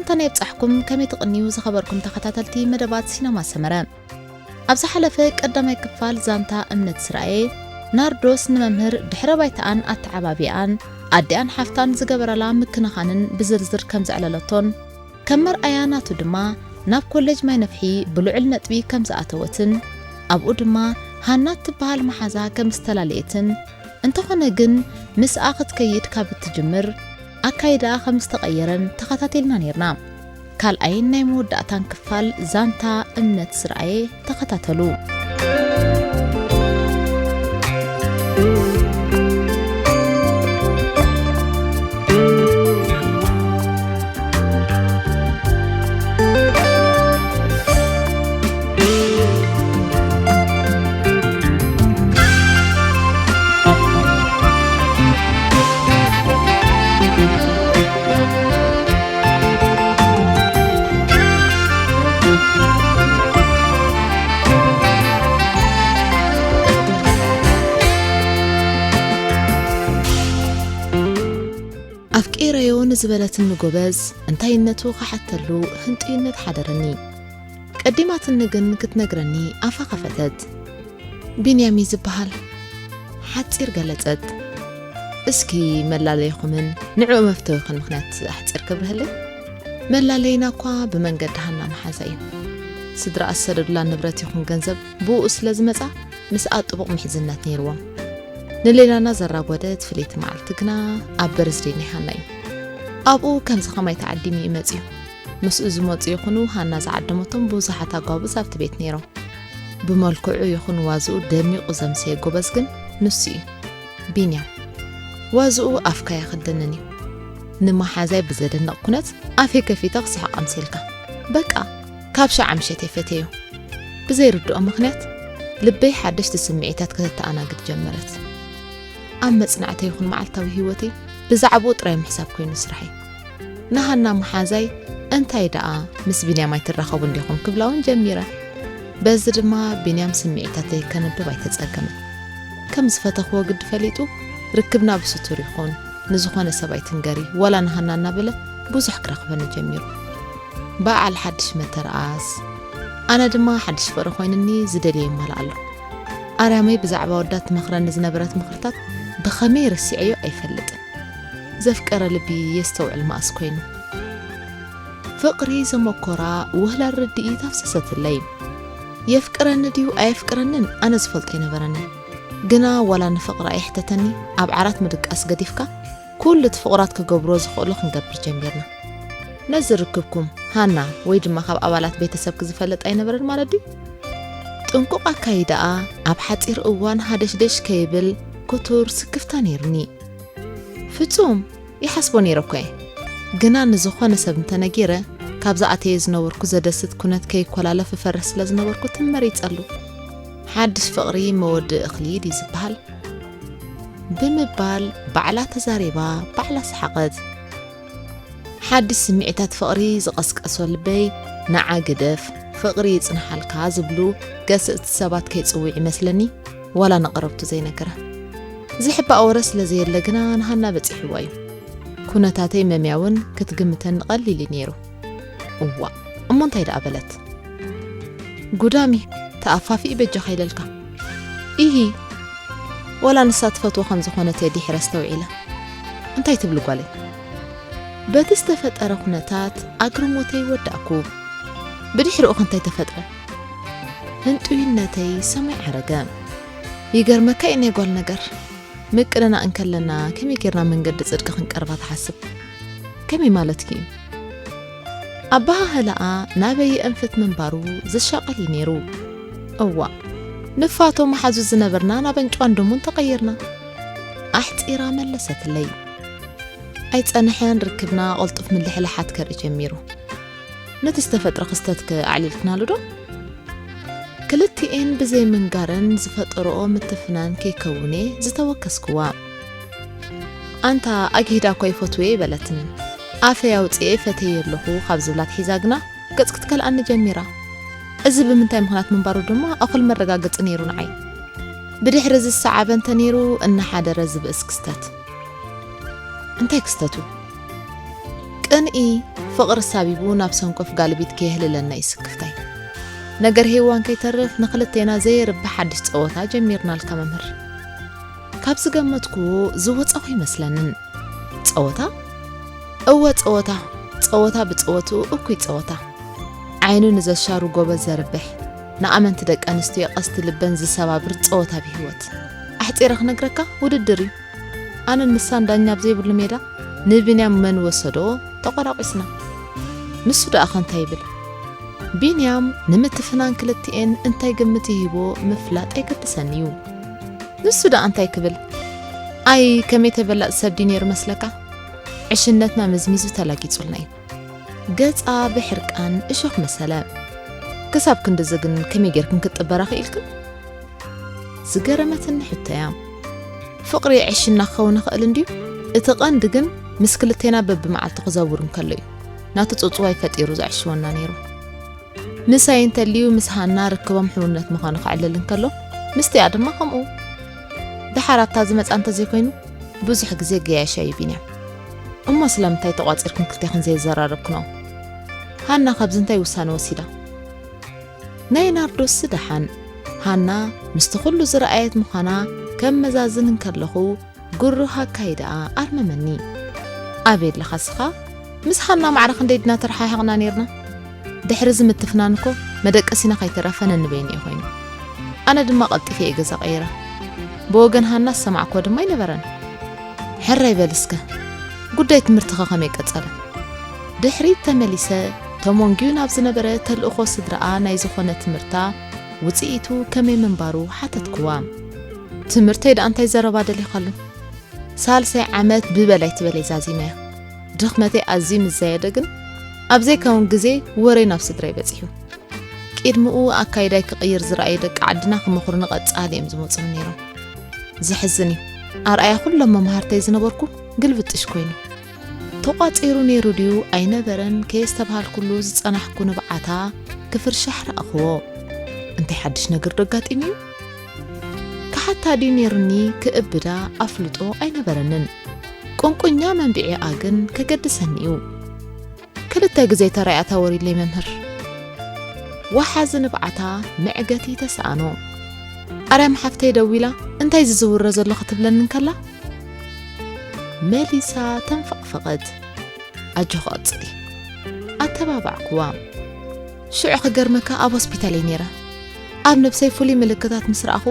ሰላምታና ይብጻሕኩም። ከመይ ትቕንዩ ዝኸበርኩም ተኸታተልቲ መደባት ሲነማ ሰመረ? ኣብ ዝሓለፈ ቀዳማይ ክፋል ዛንታ እምነት ስራኤ፣ ናርዶስ ንመምህር ድሕረ ባይታኣን ኣተዓባቢኣን፣ ኣዲኣን ሓፍታን ዝገበረላ ምክንኻንን ብዝርዝር ከም ዘዕለለቶን፣ ከም መርኣያ ናቱ ድማ ናብ ኮሌጅ ማይ ነፍሒ ብልዑል ነጥቢ ከም ዝኣተወትን፣ ኣብኡ ድማ ሃና እትበሃል መሓዛ ከም ዝተላለየትን፣ እንተኾነ ግን ምስኣ ክትከይድ ካብ እትጅምር ኣካይዳኣ ከም ዝተቐየረን ተኸታቲልና ኔርና። ካልኣይን ናይ መወዳእታን ክፋል ዛንታ እምነት ስርኣየ ተኸታተሉ። ኣፍቂረዮ ንዝበለትኒ ጎበዝ፣ እንታይነቱ ክሓተሉ ህንጡይነት ሓደረኒ። ቀዲማትኒ ግን ክትነግረኒ ኣፋ ከፈተት። ቢንያም እዩ ዝበሃል። ሓጺር ገለጸት። እስኪ መላለይኹምን ንዕኡ መፍተዊኽን ምኽንያት ኣሕጺር ክብርህለይ? መላለይና እኳ ብመንገዲ ሃና መሓዛ እዩ። ስድራ ዝሰደዱላ ንብረት ይኹን ገንዘብ ብኡ ስለ ዝመጻ ምስኣ ጥቡቕ ምሕዝነት ነይርዎም። ንሌላና ዘራጎደት ፍልይቲ መዓልቲ ግና ኣብ በርዝደይ ናይ ሃና እዩ። ኣብኡ ከምዚ ኸማይ ተዓዲሙ እዩ መጺኡ። ምስኡ ዝመጹ ይኹኑ ሃና ዝዓደመቶም ብዙሓት ኣጓብዝ ኣብቲ ቤት ነይሮም። ብመልክዑ ይኹን ዋዝኡ ደሚቑ ዘምሰየ ጎበዝ ግን ንሱ እዩ። ቢንያም። ዋዝኡ ኣፍካ የኽደንን እዩ። ንመሓዛይ ብዘደንቕ ኩነት ኣፈይ ከፊተ ክስሕቕ ኣምሲልካ። በቃ፣ ካብ ሸዓ ምሸት እየ ፈትየዮ። ብዘይርድኦ ምኽንያት ልበይ ሓደሽቲ ስምዒታት ከተተኣናግድ ጀመረት። ኣብ መጽናዕተይ ይኹን መዓልታዊ ህይወተይ ብዛዕባኡ ጥራይ ምሕሳብ ኮይኑ ስርሐይ። ንሃና መሓዛይ እንታይ ደኣ ምስ ቢንያም ኣይትራኸቡን ዲኹም ክብላ እውን ጀሚረ። በዚ ድማ ቢንያም ስምዒታተይ ከንብብ ኣይተጸገመን። ከም ዝፈተኽዎ ግዲ ፈሊጡ ርክብና ብስቱር ይኹን ንዝኾነ ሰብ ኣይትንገሪ ዋላ ንሃና እናበለ ብዙሕ ክረኽበኒ ጀሚሩ። በዓል ሓድሽ መተርኣስ። ኣነ ድማ ሓድሽ ፍቕሪ ኮይንኒ ዝደልየ ይማልኣሉ። ኣርያመይ ብዛዕባ ወዳ ትመኽረኒ ዝነበረት ምኽርታት ብኸመይ ረሲዐዮ ኣይፈልጥን። ዘፍቀረ ልቢ የስተውዕል መኣስ ኮይኑ። ፍቕሪ ዘመኮራ ውህላል ርድኢት ኣፍሰሰትለይ። የፍቅረኒ ድዩ ኣየፍቅረንን ኣነ ዝፈልጦ ኣይነበረንን። ግና ዋላ ንፍቕሪ ኣይሕተተኒ፣ ኣብ ዓራት ምድቃስ ገዲፍካ ኩሉ እቲ ፍቑራት ክገብርዎ ዝኽእሉ ክንገብር ጀሚርና። ነዚ ርክብኩም ሃና ወይ ድማ ካብ ኣባላት ቤተሰብኪ ዝፈልጥ ኣይነበረን ማለት ድዩ? ጥንቁቕ ኣካይዳኣ ኣብ ሓጺር እዋን ሃደሽደሽ ከይብል ክቱር ስክፍታ ነይሩኒ። ፍጹም ይሓስቦ ነይረ እኮ እየ። ግና ንዝኾነ ሰብ እንተነጊረ፣ ካብዚ ኣተየ ዝነበርኩ ዘደስት ኩነት ከይኮላለፍ እፈርህ ስለ ዝነበርኩ ትም መሪጸሉ። ሓድሽ ፍቕሪ መወድኢ እኽሊ ድዩ ዝበሃል? ብምባል ባዕላ ተዛሪባ፣ ባዕላ ሰሓቐት። ሓድሽ ስምዒታት ፍቕሪ ዝቐስቀሶ ልበይ፣ ንዓ ግደፍ፣ ፍቕሪ ይጽንሓልካ ዝብሉ ገሰጽቲ ሰባት ከይጽውዕ ይመስለኒ፣ ዋላ ንቐረብቱ ዘይነገረ። ዝሕባእ ወረ ስለ ዘየለ ግና ንሃና በጺሕዋ እዩ። ኩነታተይ መምያ እውን ክትግምተኒ ቀሊል እዩ ነይሩ። እዋእ፣ እሞ እንታይ ደኣ በለት? ጉዳሚ፣ ተኣፋፊ በጃኻ ኢለልካ። ኢሂ፣ ወላ ንሳ ትፈትዎ ከም ዝኾነት እየ ድሒረ ኣስተውዒለ። እንታይ ትብሊ ጓለይ? በቲ ዝተፈጠረ ኩነታት ኣግርሞተይ ወዳእኩ። ብድሕሪኡ ከ እንታይ ተፈጥረ? ህንጡይነተይ ሰማይ ዓረገ። ይገርመካ እዩ ናይ ጓል ነገር። ምቅንናእ እንከለና ከመይ ጌርና መንገዲ ጽድቂ ክንቀርባ ትሓስብ? ከመይ ማለትኪ እዩ? ኣበሃህላኣ ናበይ የእንፍት ምንባሩ ዝሻቐል እዩ ነይሩ። እዋእ፣ ንፋቶ መሓዙት ዝነበርና ናብ ኣንጭዋን ድሙን ተቐይርና። ኣሕጺራ መለሰትለይ። ኣይጸንሐን ርክብና ቅልጡፍ ምልሕልሓት ከርኢ ጀሚሩ። ነቲ ዝተፈጥረ ክስተት ከ ኣዕሊልክናሉ ዶ? ክልቲኤን ብዘይ ምንጋረን ዝፈጠረኦ ምትፍናን ከይከውን'የ ዝተወከስክዋ። ኣንታ ኣግሂዳ እኳ ይፈትው'የ ኣይበለትንን። ኣፈይ ኣውጺኤ ፈትየዮ ኣለኹ ካብ ዝብላ ኣትሒዛ ግና ገጽ ክትከልኣኒ ጀሚራ። እዚ ብምንታይ ምኽንያት ምንባሩ ድማ እኹል መረጋገጺ ነይሩ ንዓይ። ብድሕሪ እዚ ዝሰዓበ እንተ ነይሩ እናሓደረ ዝብእስ ክስተት። እንታይ ክስተቱ? ቅንኢ፣ ፍቕሪ ሳቢቡ ናብ ሰንኮፍ ጋልቢት ከየህልለና እዩ ስክፍታይ። ነገር ሄዋን ከይተርፍ ንኽልቴና ዘየርብሕ ሓድሽ ጸወታ ጀሚርናልካ መምህር። ካብ ዝገመትኩዎ ዝወጻኹ ይመስለንን። ጸወታ? እወ ጸወታ፣ ጸወታ ብጸወትኡ እኩይ ጸወታ። ዓይኑ ንዘሻሩ ጎበዝ ዘርብሕ፣ ንኣመንቲ ደቂ ኣንስትዮ ቀስቲ ልበን ዝሰባብር ጸወታ ብህይወት። ኣሕጺረ ክነግረካ ውድድር እዩ። ኣነን ንሳን ዳኛ ኣብ ዘይብሉ ሜዳ ንቢንያም መን ወሰዶ ተቆራቂስና። ንሱ ደኣ ከ እንታይ ይብል? ቢንያም ንምትፍናን ክልቲኤን እንታይ ግምት ይህቦ ምፍላጥ ኣይገድሰን እዩ። ንሱ ደኣ እንታይ ክብል? ኣይ ከመይ ተበላጽ ሰብ ድዩ ነይሩ መስለካ? ዕሽነትና መዝሚዙ ተላጊጹልና እዩ። ገጻ ብሕርቃን እሾኽ መሰለ። ክሳብ ክንድዚ ግን ከመይ ጌርክን ክትጥበራ ክኢልክን? ዝገረመትኒ ሕቶ እያ። ፍቕሪ ዕሽና ክኸውን ይኽእል እንድዩ። እቲ ቀንዲ ግን ምስ ክልቴና በብመዓልቱ ክዘውር እንከሎ እዩ። ናቱ ጽውጽዋይ ፈጢሩ ዘዕሽወና ነይሩ። ምሳይ እንተልዩ ምስ ሃና ርክቦም ሕውነት ምዃኑ ከዕልል እንከሎ፣ ምስቲኣ ድማ ከምኡ። ደሓር ኣብታ ዝመጻ እንተዘይኮይኑ፣ ብዙሕ ግዜ ገያሻ እዩ ቢንያም። እሞ ስለምንታይ ተቋጺርክን ክልቴኽን ዘይዘራረብክንኦ? ሃና ካብዚ እንታይ ውሳነ ወሲዳ? ናይ ናርዶስ ስደሓን። ሃና ምስቲ ኩሉ ዝረኣየት ምዃና ከመዛዝን እንከለኹ፣ ጉሩ ሃካይ ደኣ ኣርመመኒ። ኣበይ ኣለኻ እስኻ? ምስ ሃና ማዕረ ክንደይ ድና ተረሓሒቕና ኔርና? ድሕሪ እዚ ምትፍናን እኮ መደቀሲና ከይተረፈ ነንበይኑ እዩ ኮይኑ። ኣነ ድማ ቀልጢፈ እየ ገዛ ቀይረ። ብወገን ሃና ዝሰማዕክዎ ድማ ኣይነበረን። ሕራይ በል እስከ፣ ጉዳይ ትምህርትኸ ከመይ ቀጸለ? ድሕሪት ተመሊሰ፣ ተሞንጊዩ ናብ ዝነበረ ተልእኾ ስድራኣ ናይ ዝኾነ ትምህርታ ውጽኢቱ ከመይ ምንባሩ ሓተትክዋ። ትምህርተይ ደኣ እንታይ ዘረባ ደሊኻሉ? ሳልሳይ ዓመት ብበላይ ትበለይ ዛዚመያ። ድኽመተይ ኣዝዩ ምስ ዘየደ ግን፣ ኣብ ዘይከውን ግዜ ወረይ ናብ ስድራይ በጺሑ። ቅድሚኡ ኣካይዳይ ክቕይር ዝረኣዩ ደቂ ዓድና ክመኽሩኒ ቀጻሊ እዮም ዝመጹኒ ነይሮም። ዘሕዝን እዩ። ኣርኣያ ኩሎም መምሃርተይ ዝነበርኩ ግልብጥሽ ኮይኑ። ተቋጺሩ ነይሩ ድዩ ኣይነበረን ከየስተብሃልኩሉ ዝጸናሕኩ ንብዓታ ክፍርሻሕ ረኣኽዎ። እንታይ ሓድሽ ነገር ዶ ኣጋጢሙ እዩ? ክሓታ ድዩ ነይሩኒ ክእብዳ ኣፍልጦ ኣይነበረንን። ቁንቁኛ መንብዒኣ ግን ከገድሰኒ እዩ። ክልተ ግዜ ተራእያ ታወሪለይ መምህር። ወሓዚ ንብዓታ መዕገቲ ተሰኣኖ። ኣርያም ሓፍተይ ደዊላ፣ "እንታይ ዝዝውረ ዘሎ?" ክትብለኒ እንከላ፣ መሊሳ ተንፈቕፈቐት። "ኣጆኺ ቀጽሊ።" ኣተባባዕኩዋ። ሽዑ ክገርመካ ኣብ ሆስፒታል እየ ነይረ። ኣብ ነብሰይ ፍሉይ ምልክታት ምስ ረኣኹ፣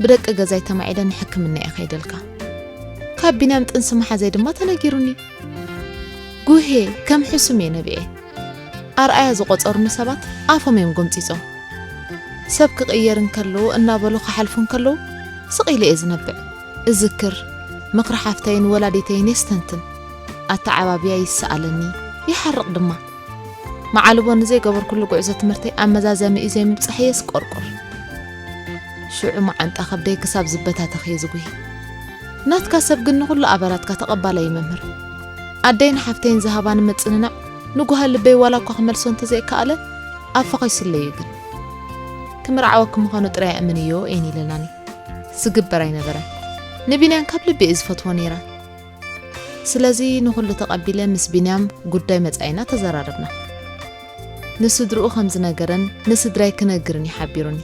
ብደቂ ገዛይ ተማዒለ ንሕክምና እየ ከይደልካ። ካብ ቢንያም ጥንሲ መሓዘይ ድማ ተነጊሩኒ። ጉሄ ከም ሕሱም እየ ነቢዐ። ኣርኣያ ዝቖጸሩኒ ሰባት ኣፎም እዮም ጎምጺጾም። ሰብ ክቕየር እንከሎ እናበሉ ክሓልፉ እንከለዉ ስቕ ኢለ እየ ዝነብዕ። እዝክር፣ ምኽሪ ሓፍተይን ወላዲተይን የስተንትን። ኣተዓባብያ ይሰኣለኒ፣ ይሓርቕ ድማ። መዓልቦ ንዘይገበርኩሉ ጉዕዞ ትምህርተይ ኣመዛዘሚኡ ዘይምብጻሕ የስቆርቁር። ሽዑ መዓንጣ ከብደይ ክሳብ ዝበታተኽ እየ ዝጉሂ። ናትካ ሰብ ግን ንኹሉ ኣባላትካ ተቐባላይ እዩ መምህር። ኣደይን ሓፍተይን ዝሃባኒ ምጽንናዕ ንጉሃ ልበይ ዋላ እኳ ክመልሶ እንተዘይከኣለ፣ ኣፋ ከይስለዩ ግን። ክምርዓወኪ ምዃኑ ጥራይ ኣእምንዮ እየን ኢለናኒ። ዝግበር ኣይነበረን። ንቢንያም ካብ ልቢ እየ ዝፈትዎ ነይረ። ስለዚ ንኹሉ ተቐቢለ ምስ ቢንያም ጉዳይ መጻኢና ተዘራረብና። ንስድርኡ ከም ዝነገረን ንስድራይ ክነግርን እዩ ሓቢሩኒ።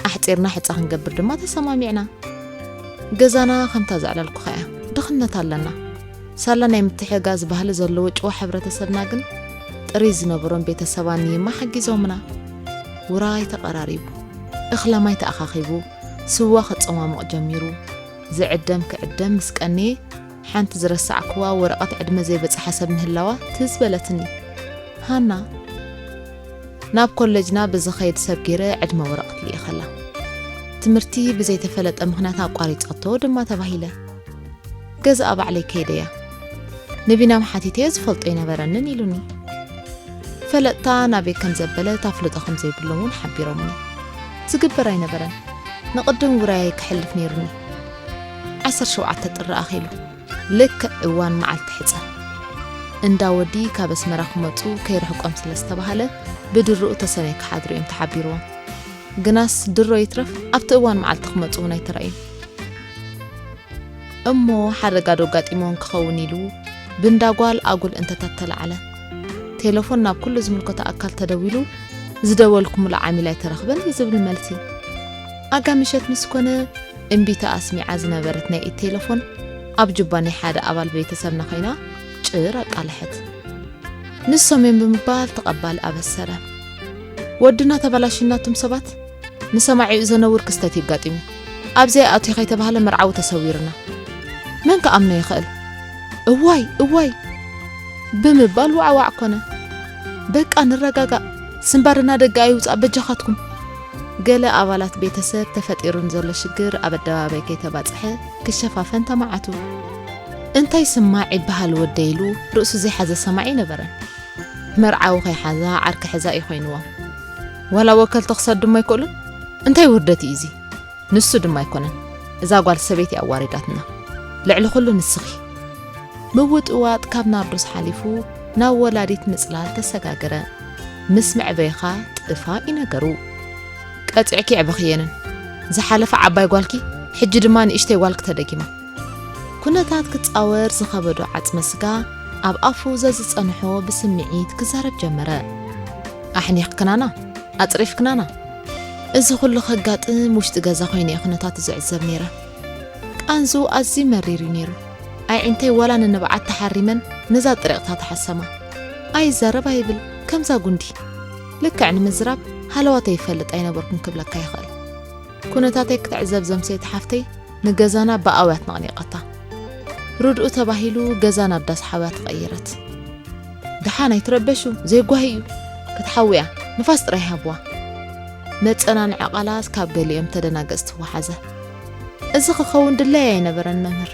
ኣሕጺርና ሕጻ ክንገብር ድማ ተሰማሚዕና። ገዛና ከምታ ዘዕለልኩኻ እያ። ድኽነት ኣለና። ሳላ ናይ ምትሕግጋዝ ባህሊ ዘለዎ ጭዋ ሕብረተሰብና ግን ጥሪት ዝነበሮም ቤተሰባ ንይማ ሓጊዞምና። ውራይ ተቐራሪቡ፣ እኽለ ማይ ተኣኻኺቡ፣ ስዋ ክጸማሞቕ ጀሚሩ። ዝዕደም ክዕደም ምስ ቀነየ፣ ሓንቲ ዝረሳዕክዋ ወረቐት ዕድመ ዘይበጽሓ ሰብ ምህላዋ ትዝ በለትኒ። ሃና፣ ናብ ኮለጅና ብዝኸይድ ሰብ ገይረ ዕድመ ወረቐት ልኢኸላ። ትምህርቲ ብዘይተፈለጠ ምኽንያት ኣቋሪጸቶ ድማ ተባሂለ። ገዛኣ ባዕለይ ከይደያ። ንቢንያም ሓቲተዮ ዝፈልጦ ኣይነበረንን ኢሉኒ። ፈለጥታ ናበይ ከም ዘበለት ኣፍልጦ ከም ዘይብሎም እውን ሓቢሮምኒ። ዝግበር ኣይነበረን። ንቕድም ውራየይ ክሕልፍ ነይሩኒ። ዓሰርተ ሸውዓተ ጥሪ ኣኺሉ። ልክዕ እዋን መዓልቲ ሕጸ። እንዳ ወዲ ካብ ኣስመራ ክመጹ ከይርሕቆም ስለ ዝተባህለ፣ ብድርኡ ተሰነይ ክሓድሩ እዮም ተሓቢርዎም። ግናስ ድሮ ይትረፍ ኣብቲ እዋን መዓልቲ ክመጹ እውን ኣይተራእዩን። እሞ ሓደጋ ዶ ኣጋጢሞም ክኸውን ኢሉ ብንዳ ጓል ኣጉል እንተተተላዕለ። እቲ ቴሌፎን ናብ ኩሉ ዝምልከቶ ኣካል ተደዊሉ፣ ዝደወልኩምሉ ዓሚል ኣይተረኽበን እዩ ዝብል መልሲ። ኣጋ ምሸት ምስ ኮነ፣ እምቢታ ኣስሚዓ ዝነበረት ናይ ኢድ ቴሌፎን ኣብ ጁባ ናይ ሓደ ኣባል ቤተሰብና ኮይና ጭር ኣቃልሐት። ንሶም እዮም ብምባል ተቐባሊ ኣበሰረ። "ወድና ተበላሽና፣ እቶም ሰባት ንሰማዒኡ ዘነውር ክስተት የጋጢሙ። ኣብዚኣ ኣትዩ ከይተባህለ መርዓዊ ተሰዊርና። መን ክኣምኖ ይኽእል?" "እዋይ፣ እዋይ!" ብምባል ዋዕዋዕ ኮነ። "በቃ ንረጋጋእ፣ ስንባደና ደገ ኣይውጻእ በጃኻትኩም!" ገለ ኣባላት ቤተሰብ ተፈጢሩ ንዘሎ ሽግር ኣብ ኣደባባይ ከይተባጽሐ ክሸፋፈን ተማዓቱ። "እንታይ ስማዕ ይበሃል ወደይ?" ኢሉ ርእሱ ዘይሓዘ ሰማዒ ኣይነበረን። መርዓዊ ከይሓዛ ዓርኪ ሕዛ እዩ ኮይንዎም። "ዋላ ወከልቲ ክሰዱ እሞ ኣይክእሉን? እንታይ ውርደት እዩ እዚ?" "ንሱ ድማ ኣይኮነን፣ እዛ ጓል ሰበይቲ ኣዋሪዳትና። ልዕሊ ኩሉ ንስኺ!" ምውጥዋጥ ካብ ናርዶስ ሓሊፉ ናብ ወላዲት ምጽላል ተሰጋገረ። ምስ መዕበይኻ ጥፋ እዩ ነገሩ። "ቀጺዕኪ የዕበኽየንን። ዝሓለፈ ዓባይ ጓልኪ፣ ሕጂ ድማ ንእሽተይ ጓልኪ ተደጊማ!" ኩነታት ክጻወር ዝኸበዶ ዓጽመ ስጋ ኣብ ኣፉ ዘዝጸንሖ ብስምዒት ክዛረብ ጀመረ። "ኣሕኒኽክናና፣ ኣጽሪፍክናና። እዚ ኩሉ ከጋጥም ውሽጢ ገዛ ኮይነ እየ ኩነታት ዝዕዘብ ነይረ። ቃንዝኡ ኣዝዩ መሪር እዩ ነይሩ። ኣዒንተይ ዋላ ንንብዓት ተሓሪመን ነዛ ጥሪቕታ ተሓሰማ። ኣይዛረብ ኣይብል ከምዛ ጉንዲ። ልክዕ ንምዝራብ ሃለዋተይ ይፈልጥ ኣይነበርኩን ክብለካ ይኽእል። ኩነታተይ ክትዕዘብ ዘምሰየት ሓፍተይ ንገዛና ብኣውያት ነቕኒቐታ። ርድኡ ተባሂሉ ገዛ ናብ ዳስ ሓውያ ተቐየረት። ደሓን ኣይትረበሹ፣ ዘይጓሂ እዩ። ክትሓዊ እያ፣ ንፋስ ጥራይ ሃብዋ። መጸናንዒ ቃላት ካብ ገሊኦም ተደናገጽቲ ወሓዘ። እዚ ክኸውን ድላይ ኣይነበረን መምህር።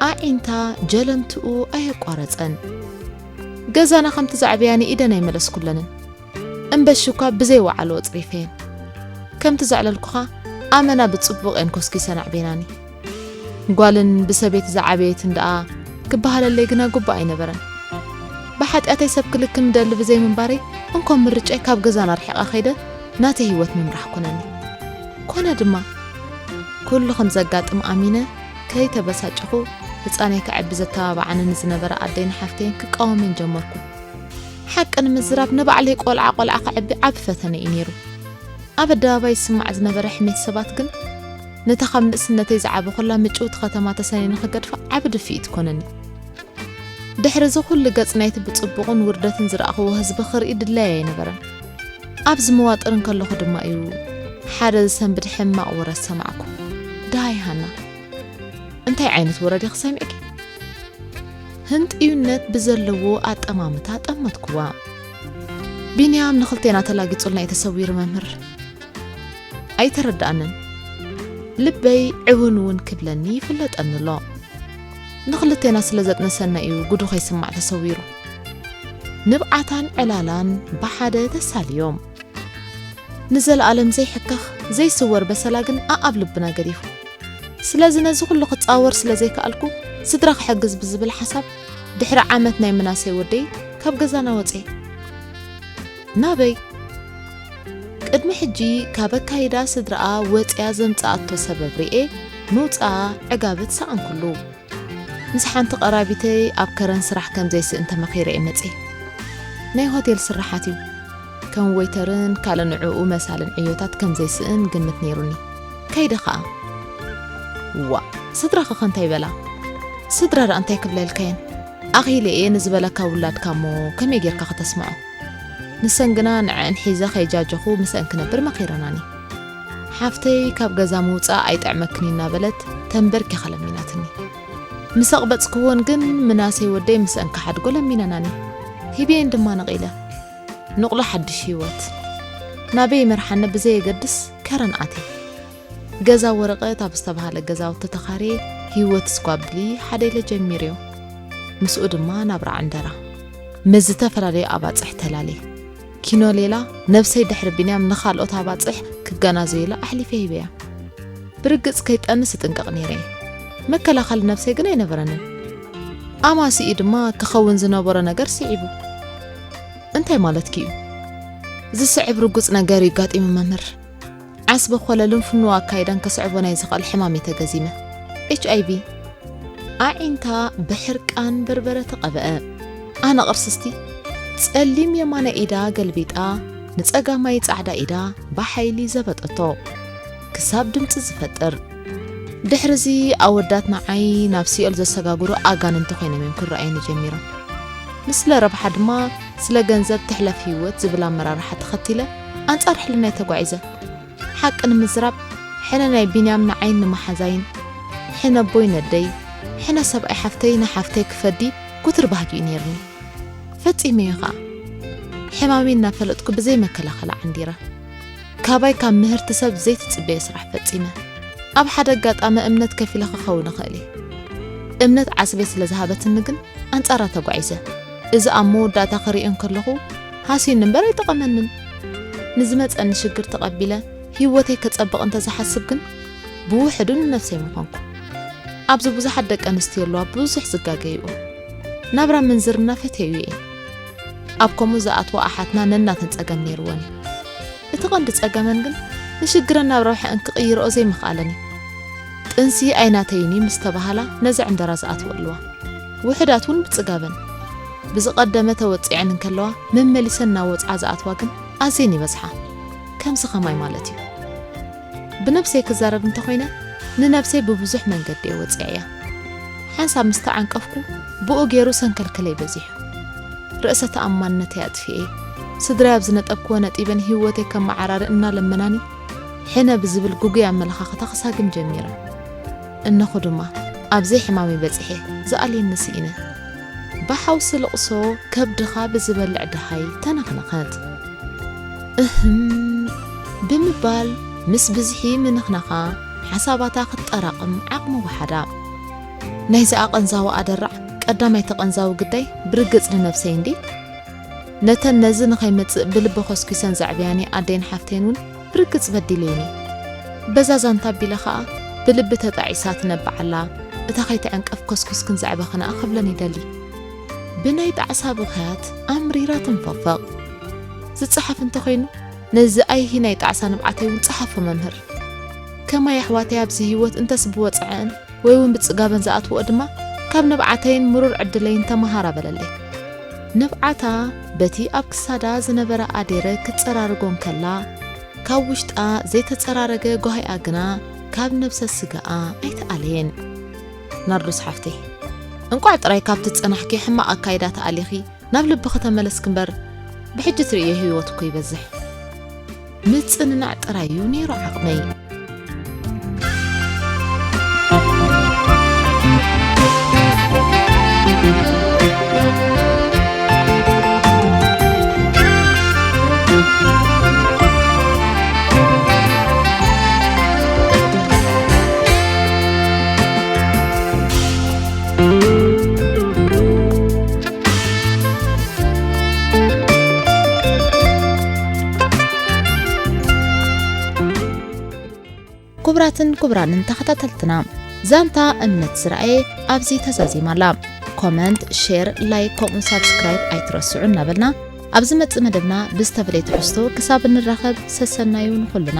ኣዒንታ ጀለምትኡ ኣየቋረጸን። ገዛና ከምቲ ዘዕበያኒ ኢደን ኣይመለስኩለንን። እምበሺ እኳ ብዘይ ወዓሎ ኣጽሪፈየን። ከምቲ ዘዕለልኩኻ ኣመና ብጽቡቕ እየን ኮስኪሰን ኣዕቤናኒ። ጓልን ብሰበይቲ ዝዓበየትን ደኣ ክበሃለለይ ግና ግቡእ ኣይነበረን። ብሓጢኣተይ ሰብ ክልክም ደሊ ብዘይ ምንባረይ እንኮ ምርጫይ ካብ ገዛና ርሒቐ ከይደ ናተይ ህይወት ምምራሕ ኮነኒ። ኮነ ድማ ኩሉ ከም ዘጋጥም ኣሚነ ከይተበሳጨኹ ህጻነይ ከዕቢ ዘተባብዓኒ ንዝነበረ ኣደይን ሓፍተይን ክቃወመን ጀመርኩ። ሓቂ ንምዝራብ ንባዕለይ ቆልዓ ቆልዓ ከዕቢ ዓቢ ፈተነ እዩ ነይሩ። ኣብ ኣደባባይ ዝስማዕ ዝነበረ ሕሜት ሰባት ግን ነታ ካብ ንእስነተይ ዝዓበኹላ ምጭውቲ ከተማ ተሰንየ ንኽገድፋ ዓቢ ድፍኢት ኮነኒ። ድሕሪ እዚ ኩሉ ገጽ ናይቲ ብጽቡቕን ውርደትን ዝረኣኽዎ ህዝቢ ክርኢ ድላየይ ኣይነበረን። ኣብዚ መዋጥር እንከለኹ ድማ እዩ ሓደ ዝሰንብድ ሕማቕ ወረ ዝሰማዕኩ። ደሃይ ሃና፣ እንታይ ዓይነት ወረ ዲኺ ሰሚዕኪ? ህንጥዩነት ብዘለዎ ኣጠማምታ ጠመትኩዋ። ቢንያም ንኽልቴና ተላጊጹልና እዩ ተሰዊሩ መምህር። ኣይተረድኣንን። ልበይ ዕውን እውን ክብለኒ ይፍለጠኒ ኣሎ። ንኽልቴና ስለ ዘጥነሰና እዩ ጉዱ ከይስማዕ ተሰዊሩ። ንብዓታን ዕላላን ብሓደ ተሳልዮም። ንዘለኣለም ዘይሕከኽ ዘይስወር በሰላ ግን ኣኣብ ልብና ገዲፉ። ስለዚ ነዚ ኩሉ ክጻወር ስለ ዘይከኣልኩ ስድራ ክሕግዝ ብዝብል ሓሳብ ድሕሪ ዓመት ናይ ምናሴ ወደይ ካብ ገዛና ወጽየ። ናበይ? ቅድሚ ሕጂ ካብ ኣካይዳ ስድራኣ ወጽያ ዘምጽኣቶ ሰበብ ርኤ ምውጽኣ ዕጋበት ሰኣንኩሉ። ምስ ሓንቲ ቀራቢተይ ኣብ ከረን ስራሕ ከም ዘይስእን ተመኺረ እየ መጽየ። ናይ ሆቴል ስራሓት እዩ። ከም ዌይተርን ካልእ ንዕኡ መሳልን ዕዮታት ከም ዘይስእን ግምት ነይሩኒ። ከይደ ኸኣ። ዋእ፣ ስድራኺ ኸ እንታይ ይበላ? ስድራ ደኣ እንታይ ክብለልካ እየን? ኣኺለ እየ ንዝበለካ ውላድካ እሞ ከመይ ጌርካ ከተስምዖ? ንሰን ግና ንዐአን ሒዘ ከይጃጀኹ ምስአን ክነብር መኺረናኒ። ሓፍተይ ካብ ገዛ ምውጻእ ኣይጥዕመክን እዩ እናበለት ተንበርኪኻ ለሚናትኒ። ምስ ኣቕበጽክወን ግን ምናሴ ወደይ ምስአን ክሓድጎ ለሚነናኒ። ሂበየን ድማ ነቒለ። ንቕሎ ሓድሽ ህይወት ናበይ ይመርሓኒ ብዘየገድስ ከረን ኣትየ። ገዛ ወረቐት ኣብ ዝተባህለ ገዛውቲ ተኻርየ ህይወት ስኳብሊ ሓደ ኢለ ጀሚረዮ። ምስኡ ድማ ናብራ ዕንደራ። ምስ ዝተፈላለዩ ኣባጽሕ ተላልየ። ኪኖ ሌላ ነብሰይ ድሕሪ ቢንያም ንኻልኦት ኣባጽሕ ክገናዘዩላ ኣሕሊፈ ሂበያ። ብርግጽ ከይጠንስ እጥንቀቕ ነይረ እየ። መከላኸሊ ነብሰይ ግን ኣይነበረንን። ኣማሲኡ ድማ ክኸውን ዝነበሮ ነገር ስዒቡ። እንታይ ማለትኪ እዩ? ዝስዕብ ርጉጽ ነገር እዩ ኣጋጢሙ መምህር። ዓስቢ ኮለልን ፍኑው ኣካይዳን ከስዕቦ ናይ ዝኽእል ሕማም እየ ተገዚመ። ኤች ኣይ ቪ። ኣዒንታ ብሕርቃን በርበረ ተቐብአ። ኣነ ቅርስስቲ ጸሊም የማናይ ኢዳ ገልቢጣ ንጸጋማይ ጻዕዳ ኢዳ ብሓይሊ ዘበጠቶ። ክሳብ ድምጺ ዝፈጥር። ድሕርዚ ኣወዳት ንዓይ ናብ ሲኦል ዘሰጋግሩ ኣጋንንቲ ኮይኖም እዮም ክረኣዩኒ ጀሚሮም። ንስለ ረብሓ ድማ ስለ ገንዘብ ትሕለፍ ህይወት ዝብል ኣመራርሓ ተኸቲለ ኣንጻር ሕልናይ ተጓዒዘ። ሓቂ ንምዝራብ ሕነ ናይ ቢንያም ንዓይን ንመሓዛይን፣ ሕነ ኣቦይ ነደይ፣ ሕነ ሰብኣይ ሓፍተይ ንሓፍተይ ክፈዲ ጉትር ባህጊ እዩ ነይርኒ። ፈጺመዮ ኸኣ። ሕማመይ እናፈለጥኩ ብዘይ መከላኸሊ ዓንዲረ። ካባይ ካብ ምህርቲ ሰብ ዘይትጽበዮ ስራሕ ፈጺመ። ኣብ ሓደ ኣጋጣሚ እምነት ከፊለ ክኸውን እኽእል እየ። እምነት ዓስበይ ስለ ዝሃበትኒ ግን ኣንጻራ ተጓዒዘ። እዚ ኣብ መወዳእታ ክርእዮ እንከለኹ ሃስዩኒ እምበር ኣይጠቐመንን። ንዝመጸኒ ሽግር ተቐቢለ ህይወተይ ከጸብቕ እንተ ዝሓስብ ግን ብውሕዱ ንነብሰይ ምኾንኩ። ኣብዚ ብዙሓት ደቂ ኣንስትዮ ኣለዋ ብዙሕ ዝጋገይኡ። ናብራ ምንዝርና ፈትየዮ እየ። ኣብ ከምኡ ዝኣትዋ ኣሓትና ነናተን ጸገም ነይርወን እዩ። እቲ ቀንዲ ጸገመን ግን ንሽግረን ናብ ረብሐኣን ክቕይርኦ ዘይምኽኣለን እዩ። ጥንሲ ኣይናተይን እዩ ምስ ተባሃላ ነዚ ዕንደራ ዝኣትዋ ኣለዋ። ውሑዳት እውን ብጽጋበን ብዝቐደመ ተወጺዐን እንከለዋ መመሊሰን ናብ ወጽዓ ዝኣትዋ ግን ኣዝየን ይበዝሓ። ከምዚ ኸማይ ማለት እዩ። ብነብሰይ ክዛረብ እንተኾይነ ንነብሰይ ብብዙሕ መንገዲ እየ ወጺዐያ። ሓንሳብ ምስ ተዓንቀፍኩ ብኡ ገይሩ ሰንከልከለይ በዚሑ። ርእሰ ተኣማንነተይ ኣጥፊኤ። ስድራይ ኣብ ዝነጠብክዎ ነጢበን ህይወተይ ከመዓራሪ እናለመናኒ ሕነ ብዝብል ግጉይ ኣመለኻኽታ ክሳግም ጀሚረ። እነኹ ድማ ኣብ ዘይሕማመይ በጺሐ ዝኣልየኒ ስኢነ። ብሓውሲ ልቕሶ ከብድኻ ብዝበልዕ ደሃይ ተነኽነኸት። እህም ብምባል ምስ ብዝሒ ምንኽናኻ ሓሳባታ ክትጠራቕም ዓቕሚ ወሓዳ። ናይዚ ኣቐንዛዊ ኣደራዕ ቀዳማይ ተቐንዛዊ ግዳይ ብርግጽ ንነብሰይ እንዲ ነተን ነዚ ንኸይመጽእ ብልቢ ኮስኪሰን ዘዕብያኒ ኣደይን ሓፍተይን እውን ብርግጽ በዲለይኒ። በዛ ዛንታ ኣቢለ ኸኣ ብልቢ ተጣዒሳ ትነብዓላ እታ ከይትዕንቀፍ ኮስኩስክን ዘዕበኽንኣ ክብለን ይደሊ። ብናይ ጣዕሳ ብኽያት ኣምሪራ ትንፈፈቕ። ዝጸሓፍ እንተኾይኑ ነዚ ኣይሂ ናይ ጣዕሳ ንብዓተይ እውን ጸሓፎ መምህር። ከማይ ኣሕዋተይ ኣብዚ ህይወት እንተስ ብወጽዐን ወይ እውን ብጽጋበን ዝኣትውኦ ድማ ካብ ንብዓተይን ምሩር ዕድለይን ተመሃራ በለለይ። ንብዓታ በቲ ኣብ ክሳዳ ዝነበረ ኣዴረ ክትጸራርጎ እንከላ ካብ ውሽጣ ዘይተጸራረገ ጓሂኣ ግና ካብ ነብሰ ስጋኣ ኣይተኣለየን። ናርዶስ ሓፍተይ፣ እንቋዕ ጥራይ ካብቲ ዝጸናሕኪ ሕማቕ ኣካይዳ ተኣሊኺ ናብ ልብኺ ተመለስኪ እምበር፣ ብሕጂ ትርእዮ ህይወት እኮ ይበዝሕ። ምጽንናዕ ጥራይ እዩ ነይሩ ዓቕመይ። ክቡራትን ክቡራንን ተኸታተልትና፣ ዛንታ እምነት ዝረኣየ ኣብዚ ተዛዚማ ኣላ። ኮመንት፣ ሼር፣ ላይክ ከምኡ ሳብስክራይብ ኣይትረስዑ እናበልና ኣብ ዝመጽእ መደብና ብዝተፈለየ ትሕዝቶ ክሳብ እንራኸብ ሰሰናዩ ንኹልና።